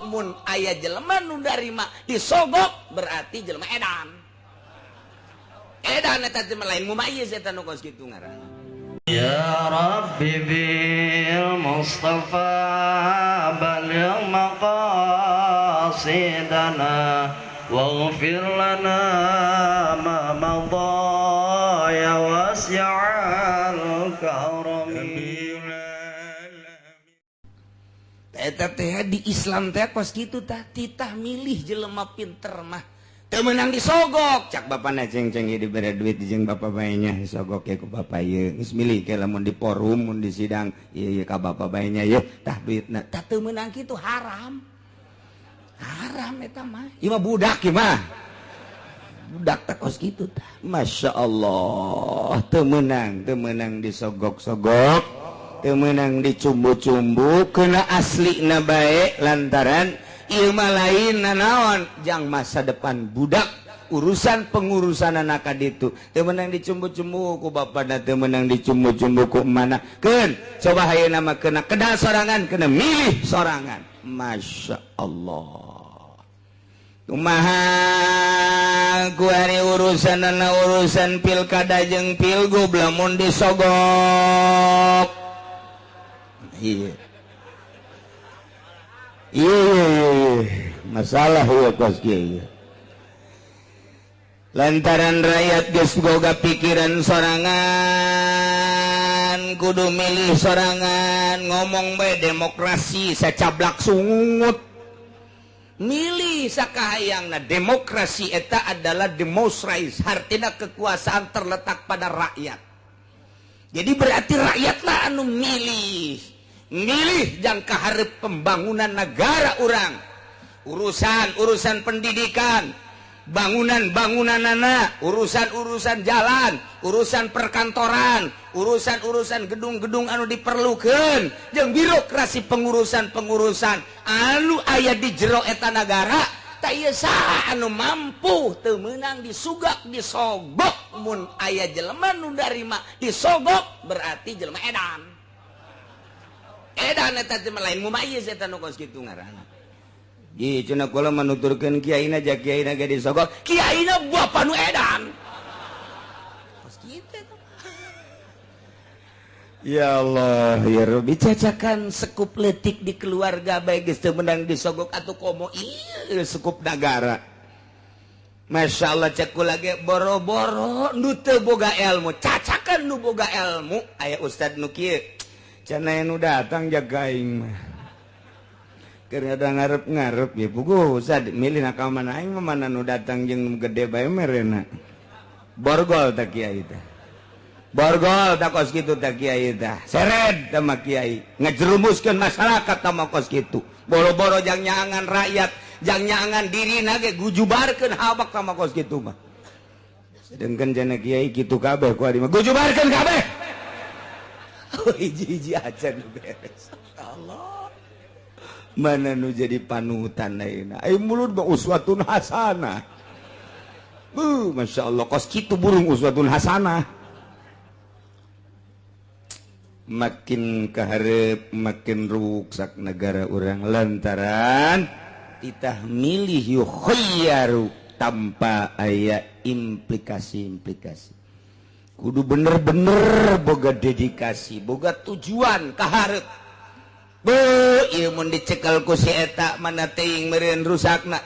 Mun aya jelema nu narima disogok berarti jelema edan. Edan eta teh lain mumayyiz, eta nu kos kitu ngaranna. يا رب بالمصطفى بلغ مقاصدنا واغفر لنا ما مضى يا واسع الكرم. Eta teh di Islam teh kos kitu tah, titah milih jelema pinter mah teu meunang disogok. Cak bapana, "Ceng, ceng, ieu dibere duit jeung bapak bae nya, disogok ya ku bapak ieu. Geus milih ke lamun di forum, mun di sidang ieu, ieu ka bapak bae nya ieu, tah duitna." Tah, teu meunang kitu, haram, haram eta mah. Ieu mah budak, ieu mah budak teh kos kitu tah. Masya Allah, teu meunang, teu meunang disogok-sogok, teu meunang dicumbu-cumbu, kena asli na bae, lantaran ieu mah lain nanaon, jang masa depan budak, urusan pengurusan anak ditu. Teu meunang dicumbu-cumbu ku bapana, teu meunang dicumbu-cumbu ku mana keun. Coba ayeuna mah kena kedal sorangan, kena milih sorangan. Masya Allah, kumaha kuari urusan urusan pilkada jeung pilgub lamun disogok? Iya, masalah iya kos kieu, lantaran rakyat geus boga pikiran sorangan, kudu milih sorangan. Ngomong bae demokrasi, sacablak sungut, milih sakahayang. Nah, demokrasi eta adalah demokrasi, artinya kekuasaan terletak pada rakyat. Jadi berarti rakyatlah anu milih, milih jangka hareup pembangunan negara urang, urusan urusan pendidikan, bangunan-bangunan anak, urusan-urusan jalan, urusan perkantoran, urusan-urusan gedung-gedung anu diperlukan jeung birokrasi pengurusan-pengurusan anu aya di jero eta nagara. Tak ieu saha anu mampu? Teu meunang disugak, disogok. Mun aya jelema nu narima disogok berarti jelema edan, edan eta teh lain mumayyiz, eta nu kos kitu ngaranna. Ji, cenah kula menuturkeun kiaina, ja kiaina ge disogok, kiaina bapa nu edan. Kos kitu eta. Ya Allah, ya Rabbi, cacakan sekup letik di keluarga bae geus teu meunang disogok, atuh komo ieu sekup negara. Masya Allah, cek kula ge boro-boro nu teu boga ilmu, cacakan nu boga ilmu. Aya ustad nu kieu cenah, nu datang jaga aing mah. Keur ada ngarep-ngarep ya puguh ustad milih ka mana, aing mah mana nu datang jeung gede bae merena. Borgol tak kiai teh. Borgol tak kos kitu tak kiai teh. Seret sama kiai. Ngejerumuskeun masyarakat sama kos kitu. Boro-boro jang nyangan rakyat, jang nyangan diri nage gujubarkeun habak sama kos kitu mah. Sedangkan jana kiai kitu kabeh ku adi mah gujubarkeun kabeh. Oh, hiji-hiji aja nu beres. Allah. Mana nu jadi panutan ayeuna? Ai mulut mah uswatun hasanah. Buh, Masya Allah, kos kitu burung uswatun hasanah. Makin kaharep makin ruksak negara urang lantaran titah milih yukhayyaru tanpa aya implikasi-implikasi. Kudu bener-bener boga dedikasi, boga tujuan kaharep. Bu, ieu mun dicekel ku si eta mana teuing meureun rusakna.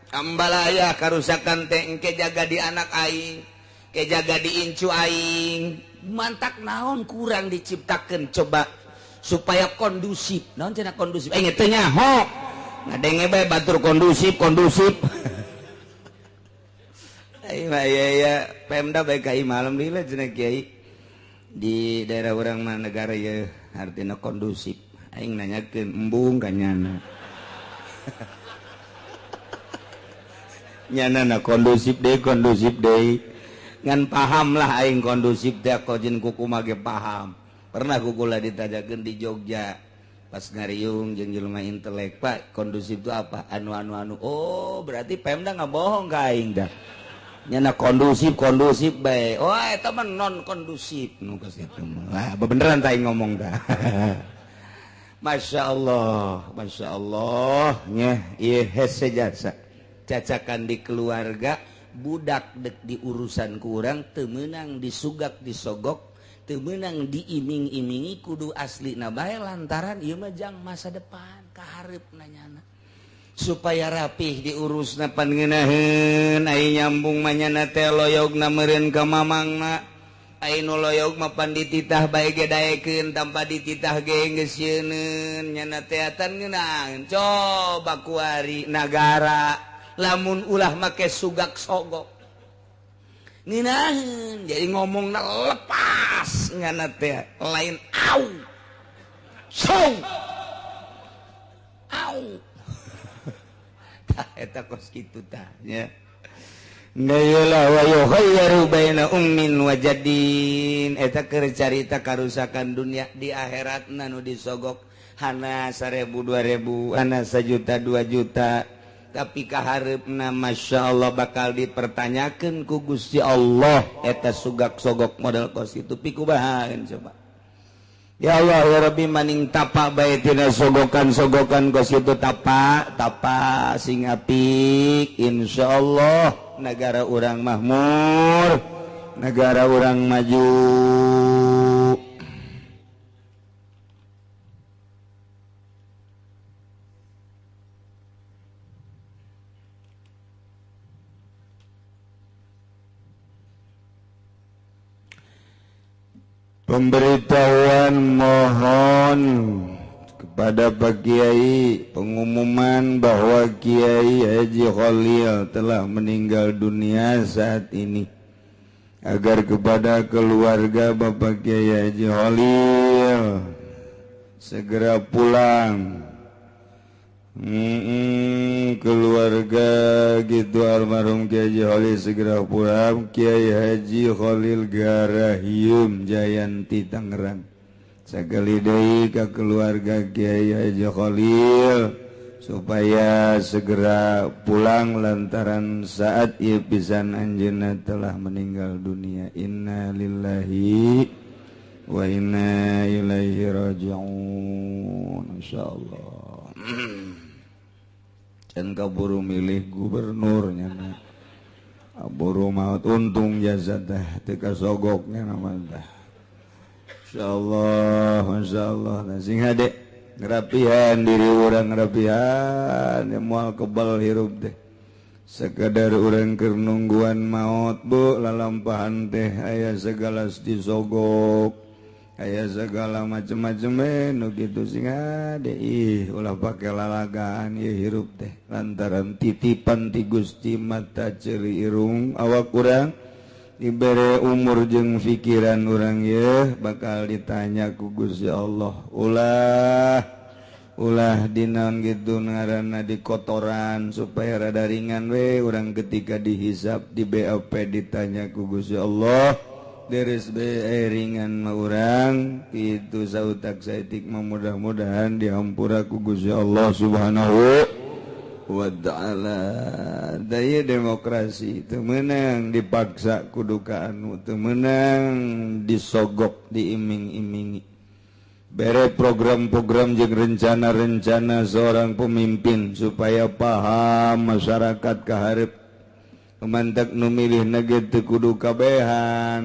Ambalaya karusakan teh engke jaga di anak aing, ke jaga di incu aing. Mantak naon kurang diciptakeun coba supaya kondusif. Naon cenah kondusif? Eh, teu nyaho. Ngadenge bae batur kondusif, kondusif. Aing mah ya ya Pemda bae ka imah, alhamdulillah cenah kiai. Di daerah urang mah negara ya artinya kondusif. Aing nanyakeun embung ka nyana. Nyana na kondusif deui, kondusif deui. Ngan paham lah aing kondusif teh kojin kuku mah ge paham. Pernah kukula ditajakeun di Jogja pas ngariung jeung jelema intelek, "Pak, kondusif itu apa?" Anu anu anu. Oh, berarti Pemda nggak bohong ka aing dah. Nyana kondusif kondusif bae. Oh, eta mah non kondusif nu geus kitu mah. Lah, beneran tah aing ngomong dah. Masya Allah, Masya Allah nya ieu hese jasa cacakan di keluarga budak dek di urusan kurang teu meunang disugak disogok teu meunang diiming-imingi kudu asli na bae lantaran ieu mah jang masa depan kahareupna nyana supaya rapih diurusna pan ngeunaheun ai nyambung mah nyana teh loyogna meureun ka mamangna ai nu loyog mah pan dititah bae ge daekeun tanpa dititah ge geus sieuneun nyana teh atan ngeunaheun coba kuari nagara lamun ulah make sugak sogok ngeunaheun jadi ngomongna lepas nyana teh lain au song au tah eta kos kitu tah nya. Wa yukhayyaru baina ummin wa jaddin eta keur carita karusakan dunia di akhiratna nu disogok hana 1000 2000 hana 1 juta 2 juta tapi kahareupna Masya Allah bakal dipertanyakeun ku Gusti Allah eta sugak sogok model kos itu pikubahan coba ya Allah ya Rabbi maning tapa bae tina sogokan-sogokan kos itu tapa tapa sing apik insyaallah negara urang makmur, negara urang maju. Pemberitahuan mohon kepada Pak Kiai, pengumuman bahwa Kiai Haji Khalil telah meninggal dunia saat ini, agar kepada keluarga Bapak Kiai Haji Khalil segera pulang. Keluarga gitu almarhum Kiai Haji Khalil segera pulang. Kiai Haji Khalil Garahium Jayanti Tangerang. Sakali deui ka keluarga Kiai Haji Khalil supaya segera pulang lantaran saat ieu pisan anjeunna telah meninggal dunia. Inna lillahi wa inna ilaihi raji'un. Insyaallah. Can kaburu milih gubernurnya na. Kaburu maut untung jasa teh teu kasogoknya nama teh. Insyaallah, insyaallah. Nah, sing hade ngerapihan diri urang ngerapihan ya moal kebal hirup teh. Sekadar urang keur nungguan maot bu lalampahan teh aya segala disogok. Aya segala macem-macem nu kitu sing hade ih ulah pake lalagaan ieu hirup teh lantaran titipan ti Gusti mata ceuli irung awak urang dibere umur jeung pikiran urang ye bakal ditanya ku Gusti Allah. Ulah ulah dinaon kitu ngaranna dikotoran supaya rada ringan we urang ketika dihisap di BAP ditanya ku Gusti Allah deres be ringan mah urang kitu sautak saeutik mah mudah-mudahan dihampura ku Gusti Allah Subhanahu wa ta'ala. Daya demokrasi teu meunang dipaksa kudu ka anu teu meunang disogok diiming-imingi bere program-program jeung rencana-rencana seorang pemimpin supaya paham masyarakat kaharep mantak nu milih nage teu kudu kabehan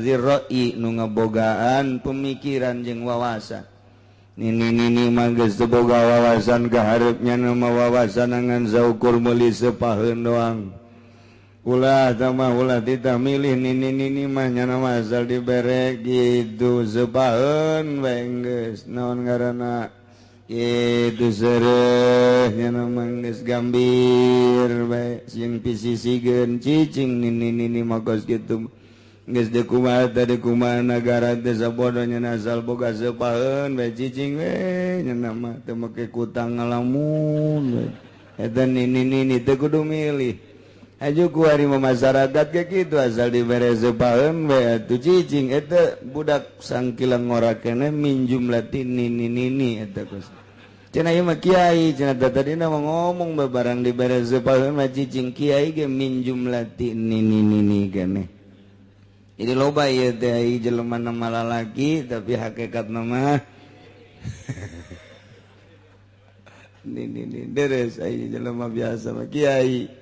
ziroi nu ngabogaan pemikiran jeung wawasan nini-nini mah geus teu boga wawasan kaharepnya nu mah wawasan ngan saukur meuli sepaheun doang ulah tambah ulah titah milih nini-nini mah nyana mah asal dibere kitu sepaheun bae geus naon ngaranna kitu seureuh nyana mah geus gambir bae sieun pisisigeun cicing nini-nini mah kos kitu geus deui kumaha teh kumaha nagara teh sabodo nyana asal boga sepaheun bae cicing we nyana mah teu make kutang ngalamun we eta nini-nini teu kudu milih aju ku ari mah masyarakat ge kitu asal dibere sepaheun we atuh cicing eta budak sangkilang ngora keneh minjum lati nini-nini eta kos cenah ieu mah kiai cenah tadina mah ngomong babarang dibere sepaheun mah cicing kiai ge minjum lati nini-nini keneh. Jadi loba ieu teh jelema nama lalaki tapi hakikatna mah Ini deres ai jelema biasa mah kiai.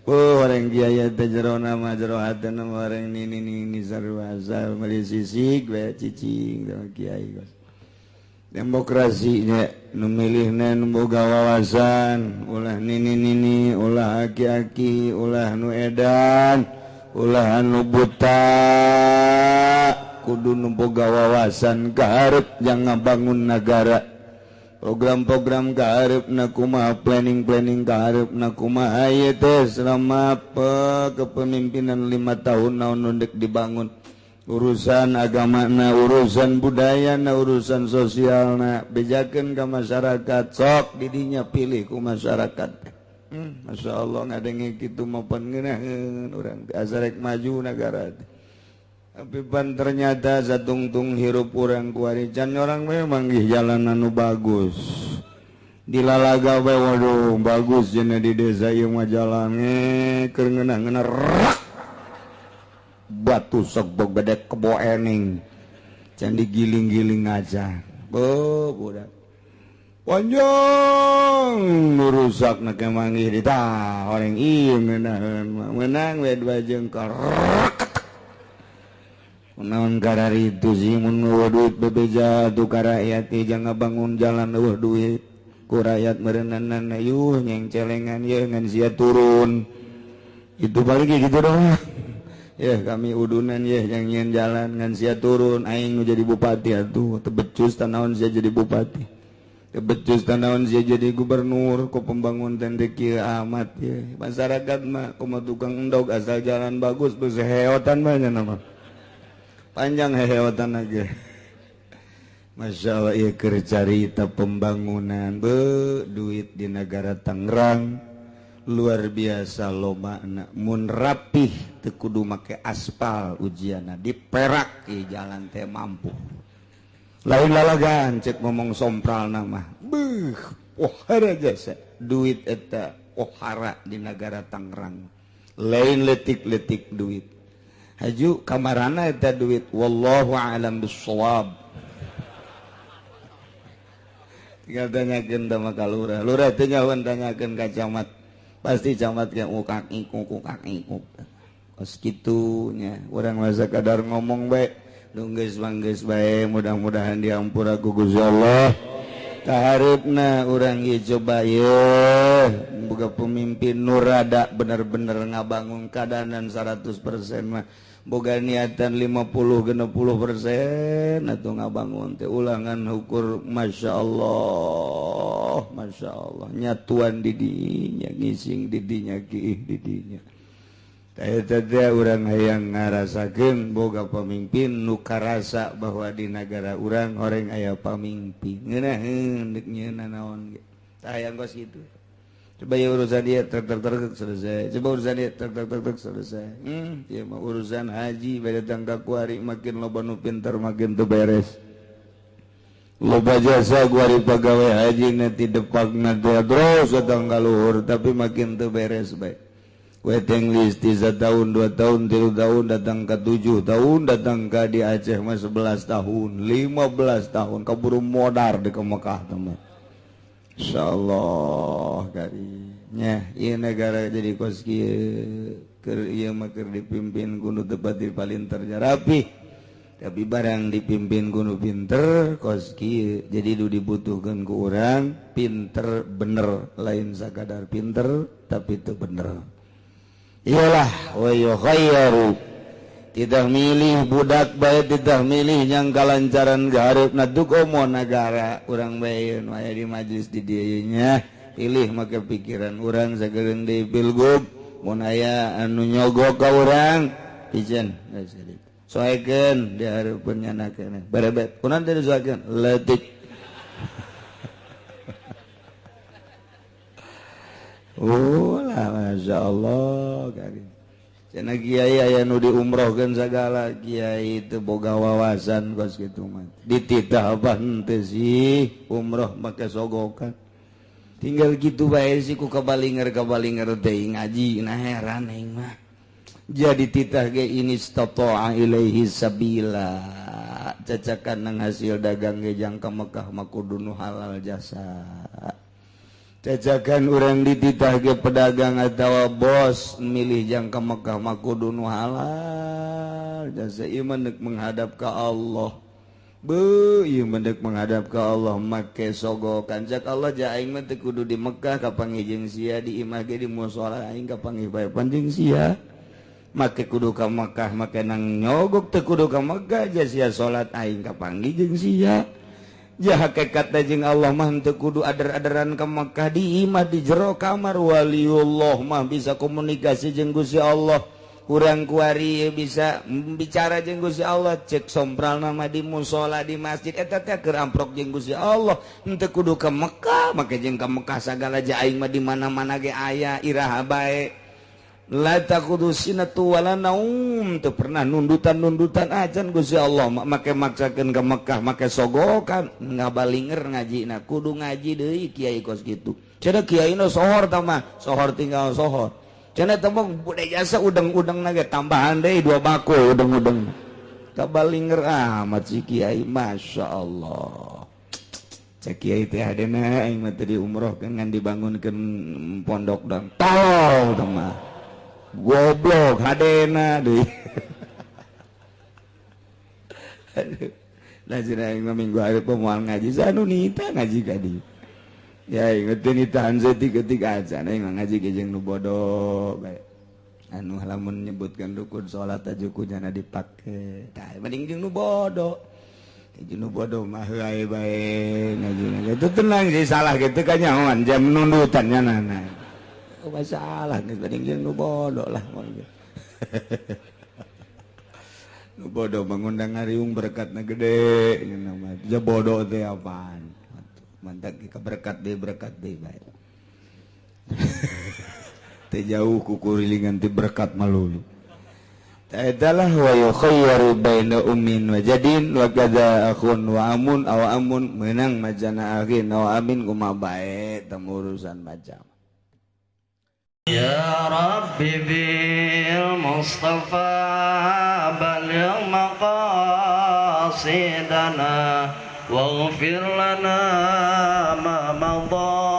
Oh, orang kiai teh jero nama jero hatena orang nini nini sarua asal meuli sisik we cicing sama kiai kos. Demokrasi nya nu milihna nu boga wawasan, ulah nini nini, ulah aki-aki, ulah nu edan, ulah anu buta, kudu nu boga wawasan kaharep jang ngabangun nagara. Program-program kaharepna kumaha, planning-planning kaharepna kumaha ieu teh selama kepemimpinan 5 tahun naon nu deuk dibangun. Urusan agamana, urusan budayana, urusan sosialna, bejakeun ka masyarakat, sok didinya pilih ku masyarakat. Masya Allah ngadenge kitu mah pan ngeunaheun urang teh asa rek maju nagara teh. Tapi pan ternyata satungtung hirup urang kuari can orang memang manggih jalan anu bagus. Dilalaga we waduh bagus cenah di desa ieu mah jalan keur ngeunah-ngeunah rak. Batu sok gede kebo ening can digiling-giling aja. Bo budak panjang rusak na ke manggih di tah orang ieu ngeunaheun mah meunang we dua jengkol. Kunaon kararitu sih mun eueuh duit bebeja atuh ka rakyat teh jang ngabangun jalan eueuh duit ku rakyat meureunana yuh nyeng celengan ye ngan sia turun itu balik gitu dong. Ya kami udunan ya yang nyen jalan ngan sia turun aing nu jadi bupati atuh teu becus tanaon sia jadi bupati teu becus tanaon sia jadi gubernur ku pembangun teh kieu amat ya masyarakat mah kumaha tukang endog asal jalan bagus geus heotan mah nya mah panjang heotan aja. Masya Allah ieu keur carita pembangunan be duit di negara Tangerang luar biasa loba na mun rapih teu kudu make aspal ujianna diperak di jalan teh mampu lain lalagan cek ngomong sompral nama beuh pohara jasa duit eta pohara di negara Tangerang lain letik-letik duit haju kamarana eta duit wallahu a'lam bissawab. Tinggal tanyakeun teh ka lurah, lurah teh nyahoan tanyakeun ka camat pasti camat ge ukak ikuk ukak ikuk kos kitu nya urang mah sakadar ngomong bae nu geus mah geus bae mudah-mudahan diampura ku Gusti Allah. Kaharepna urang ieu coba ye boga pemimpin nu rada bener-bener ngabangun keadaan 100% mah boga niatan 50-60% atau ngabangun teh ulangan ukur Masya Allah Masya Allah nyatuan didinya ngising didinya kiih didinya teh teh urang hayang ngarasakeun boga pemimpin nu karasa bahwa di nagara urang horeng aya pamimpin ngeunaheun deuk nyeuna naon ge tah hayang kos kitu. Coba ya urusan dia truk truk truk selesai. Coba urusan dia truk truk truk truk selesai. Ya mah urusan haji beda tangga kuari makin loba nu pinter makin teu beres. Loba jasa kuari pegawai haji nanti depakna teh terus datang ka luhur tapi makin teu beres bae. Waiting list 3 tahun, 2 tahun, 3 tahun datang ke 7 tahun, datang ke di Aceh mah 11 tahun, 15 tahun kaburu modar di ke Mekah teman. Insyaallah karinya ieu negara jadi kos kieu keur ieu mah keur dipimpin ku nu teu pati palinter rapi tapi barang dipimpin ku nu pinter kos kieu jadi nu dibutuhkeun ku urang pinter bener lain sakadar pinter tapi teu bener iyalah wa yukhayyaru tidak milih budak bae tidak milih yang kalancaran gareup na dukomo nagara urang bae aya di majelis di dieu nya pilih make pikiran urang sagereung deui pilgub mun aya anu nyogok ka urang ijen soekeun di hareupeun nyanakeun barebet kunaon teh disoekeun leutik. Oh lah Masya Allah karim. Cenah kiai aya nu diumrohkeun sagala kiai teu boga wawasan kos kitu mah. Dititah apa henteu sih umroh make sogokan. Tinggal gitu bae sih ku kabalinger-kabalinger teh ngaji nah heran aing mah. Jadi titah ge ini istata'a ilaihi sabila. Cacakan nang hasil dagang ge jang ka Mekah mah kudu nu halal jasa. Cacakan urang dititah ge pedagang atawa bos milih jang ka Mekah mah kudu nu halal jasa. Ieu mah deuk menghadap ka Allah. Beuh, ieu mah deuk menghadap ka Allah make sogokan. Cak Allah ja aing mah teu kudu di Mekah kapanggih jeung sia, di imah ge di musala aing kapanggih bae panjing sia. Make kudu ka Mekah, make nang nyogok teu kudu ka Mekah ja sia salat aing kapanggih jeung sia. Ja hakikat jeung Allah mah teu kudu ader-aderan ka Mekah, di imah di jero kamar waliullah mah bisa komunikasi jeung Gusti Allah. Urang kuari bisa bicara jeung Gusti Allah, cek sompralna mah di musala di masjid eta teh keur amprok jeung Gusti Allah. Henteu kudu ka Mekah, make jeung ka Mekah sagala ja aing mah di mana-mana ge aya iraha bae. La taqudu sinatu wala naum, teu pernah nundutan-nundutan acan Gusti Allah make maksakeun ka Mekah, make sogokan ngabalinger ngajina kudu ngaji deui kiai kos kitu. Cenah kiaina sohor tah mah, sohor tinggal sohor. Cenah teh mah budaya jasa udeng-udeng na ge tambahan deui 2 bakul udeng-udeng. Kabalinger amat si kiai, Masya Allah. Cek kiai teh hadena aing mah teu diumrohkeun ngan dibangunkeun pondok dang. Tolol teh mah. Goblok hadena deui. Aduh. Lah cenah aing mah minggu hari moal ngaji sanu nita ngaji ka dieu. Ya ingetin ditahan setik-ketik aja aing mah ngaji ge jeung nu bodoh bae. Anu lamun nyebutkeun rukun salat aja kujana dipake. Tah mending jeung nu bodoh. Jeung nu bodoh mah heuay bae ngaji. Itu tenang sih salah kitu kan nyahoan jam nundutan nya nana. Oh masalah geus mending jeung nu bodoh lah. Nu bodoh mangundang ngariung berkatna gede nya mah. Ja bodoh teh apaan? Mantak ka berkat deui bae. Teu jauh kukurilingan ti berkat malulu. Ta'adalah wa yukhayyaru baina ummin wa jadin wa kadza akhun wa amun aw amun menang majana akhin aw amin kumaha bae temu urusan macam. Ya Rabbi bil Mustafa baligh maqasidana waghfir lana ma madha.